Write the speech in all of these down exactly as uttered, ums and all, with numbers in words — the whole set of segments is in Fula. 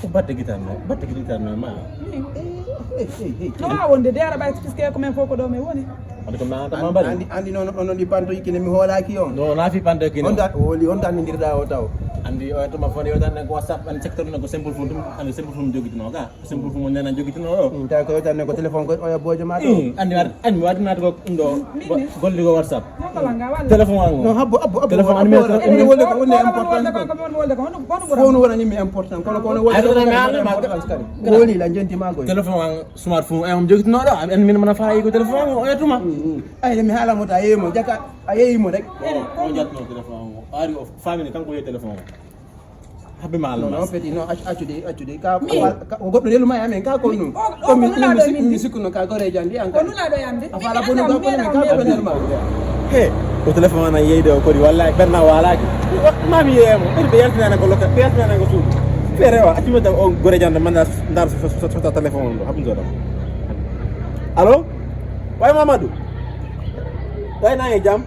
Ko batte gitanno, batte gitanno ma. No, a wonde dera ɓay, puisque ko men fof ko ɗo men woni. Andi ko ma ta ma bari. Andi, andi noon, onon ɗi panto ikkine mi hoolaaki on. No, na fi panto ikkine. On da, woli on da nindirda o taw. Andi o to ma fone yo tan ko WhatsApp, an secteur no ko simple fo ɗum, andi simple fo ɗum jogitino ka. Simple fo mo nana jogitino o. Mm, tawi ko yo tan ko téléphone ko oya bojo ma to. Mm, andi wat, andi wat na ko ɗum ɗo. Min, min. Golli ko WhatsApp. Téléphone an. No, habbo, habbo, habbo. Téléphone an mi. Ene wonde ko wonde importance ko. Fo no wonani mi important kono kono wonde importance kadi. Woli la jenti ma goy. Téléphone an, smartphone an jogitinoɗo an, min mana fayi ko téléphone o yetuma. Ay mi hala mo ta yemo jaka a yeyi mo rek. O jatno téléphone o ari o famini kanko ye téléphone o. Habbi ma non non petit non accude accude ka. Ko goɗɗo relu ma amen ka ko ɗum. Ko min mi sikkuno ka gore jandi an ka. A fala bonu ka ko men ka ko relu ma. He, ko téléphone ana yeyde o kori wallahi ɓerna walaki. Mami yeyamo ɓeɗi ɓe yaltinana ko lokka ɓe yaltinana ko suudu. Feere o accuma tan o gore jande manda ndar sota téléphone on ɗo haɓu joɗam. Allo? Way Mamadou? Way nane jam?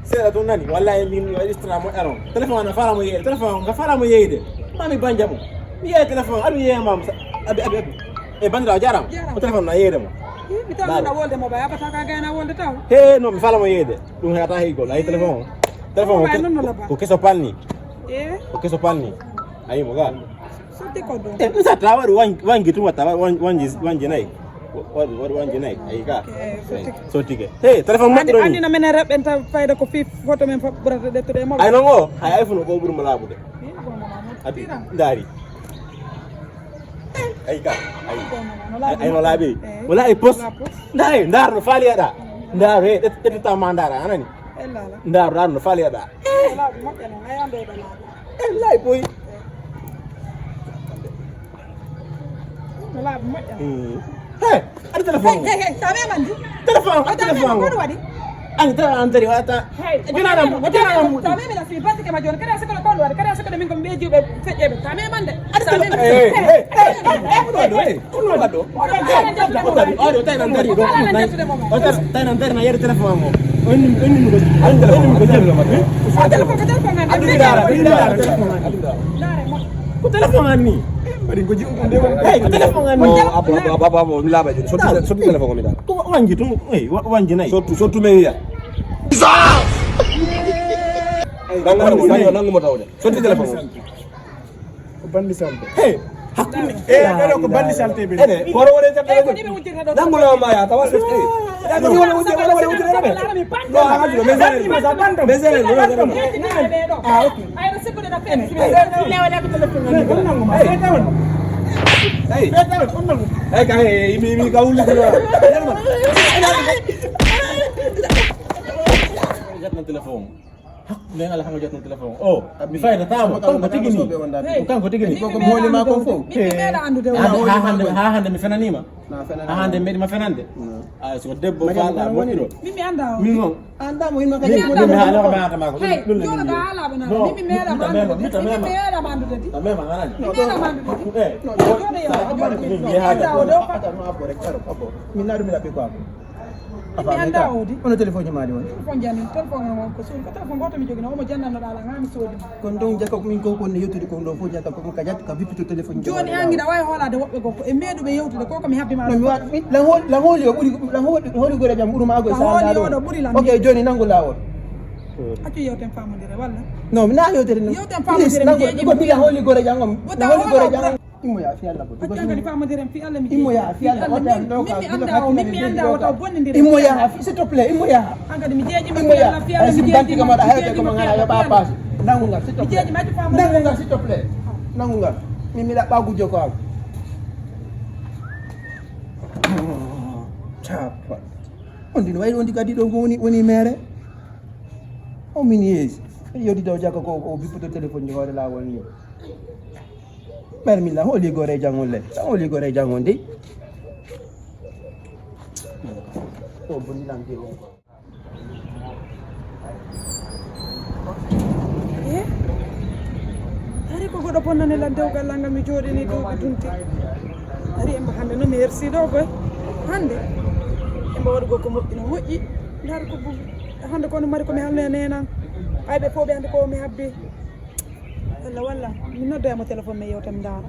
Seeɗa tun nani wallahi min mi waɗi extra mo eron téléphone ana fala mo yeyde téléphone nga fala mo yeyde. Mami banja mo mi yeya téléphone aɗum yeya mam abi abi abi. E bandirawo jarama. Ko téléphone na yeyde mo. Mi taw na wolde mo ba yabata ka gayna wolde taw. He no mi fala mo yeyde. Ɗum heata heygol ayi téléphone o. Téléphone o ko keso panni. Ko keso panni. Ayi mo ga. Sotti ko ɗum. E ɗum sa tawa waɗi wangi tuma tawa wangi wangi nayi. Waɗi waɗi wangi nayi ayi ka. Sottike. He téléphone moƴƴiro ni. Anina menen reɓɓen taw fayda ko fi photo men fof ɓurata ɗettude e mawɓe. Ay non o hay iPhone ko ɓuri mo laaɓude. Abi ndaari. Ay ka ay. Ay no laaɓi. Wala ay pos. Ndaari ndaar no faali aɗa. Ndaar he ɗettata ma ndaara anani. Ndaar ndaar no faali aɗa. Laaɓi moƴƴa non ay ande ɗo laaɓi. Lay boy. Laaɓi moƴƴa. He aɗa téléphone. Hey hey hey sa memandi. Téléphone aɗa téléphone. Kono waɗi. An tan an dari wata. Hey junanam junanam. Sa memina si batte kema joni kada sikko kono waɗi kada sikko min ko mbeji ɓe feƴƴeɓe sa memande. Aɗa téléphone. Hey hey hey. Kono waɗo. Kono waɗo. Tawi nan dari ɗo. Tawi nan dari na yere téléphone mo. Onni onni mo. Onni mo ko jelo ma. Ko téléphone an ni. Mbaɗi ko jiɗum ɗum de. Hey ko téléphone an ni. Abo abo abo abo mi laaɓa joni sotti sotti téléphone mi da. Ko wanji tum hey wanji nayi. Sottu sottu me wiya. Nangu mo tawde. Sotti téléphone. Ko bandi salte. Hey. Hakkunde. Eh ɓeɗo ko bandi salte ɓe. Ene horo wore jabbe. Nangu lawa ma ya tawa sotti. Nangu wala wujje wala wala wujje rebe. No hanga julo mezere. Mezere no mezere. Ah ok. Ay no sikkude na fe. Ay ka hey mi mi ka wulli ko. Jatna téléphone. Nden ala hanga jotno téléphone o mi fayda tamo kanko tigi ni. Ko kanko tigi ni. Koko mooli ma kon fof. Ha hande ha hande mi fenanima. Ha hande meɗi ma fenande. Ay so debbo fala moƴƴiro. Min mi anda o. Min non. Anda mo yimma kadi. Min mi hala ko mayata ma ko ɗum ɗum ɗum. Joɗo da ala bana. Min mi meɗa ma andude. Min mi meɗa ma andude. Min mi meɗa ma andude. Eh. Joɗo ya. Min mi hala ko mayata ma ko. Min na ɗum mi ɗaɓɓi ko. Min mi anndaa o di. Hono téléphone maali woni? Téléphone jani, téléphone am on ko suudu, ko téléphone gooto mi joginoo, omo janndanno ɗaala, haa mi soodi. Kono ɗum jaka ko min ko konne yettude ko ɗo fof jaka ko ka jat ka vippito téléphone. Jooni an ngiɗa waawi hoolaade woɓɓe goo ko e meeɗuɓe yewtude ko ko mi habbi ma. No mi wa mi la hol la holi o ɓuri la holi la holi gore jam ɓuru ma go sa hooli o ɗo ɓuri lan. Ok jooni nangu laawol. Accu yewten famondire walla? No mi na yewtere no. Yewten famondire mi jeeji ko mi la holi gore jam on. La holi gore jam. Immoya fi Allah ko. Accangani famodiren fi Allah mi immoya fi Allah o tan ɗo ka min mi annda o min mi annda o taw bonnidire immoya fi s'il te plaît immoya. Hankadi mi jeeji ma fi Allah fi Allah mi jeeji ma fi Allah mi jeeji ma fi Allah nangu ngal s'il te plaît nangu ngal s'il te plaît nangu ngal. Min mi ɗaɓɓa gujjo ko am. Tapa on din wayi on di kadi ɗo woni woni mere. O min yeesi yodi daw jaka ko o bipputo téléphone ji hoore lawol ni. Ɓayri min la holi gore jangon le sa holi gore jangon de. O boni lan de o. Eh? Hari ko goɗo bonnane lan dewgal lan ngal mi jooɗini duuɓi dunti. Hari emba hande no mi hersi ɗo koy hande. Emba waɗugol ko moƴƴi no moƴƴi. Ndar ko hande kono mari ko mi halno e nenan. Ay ɓe fof ɓe hande ko mi habbi. Walla walla min noddoyamo téléphone mi yewta mi ndaara.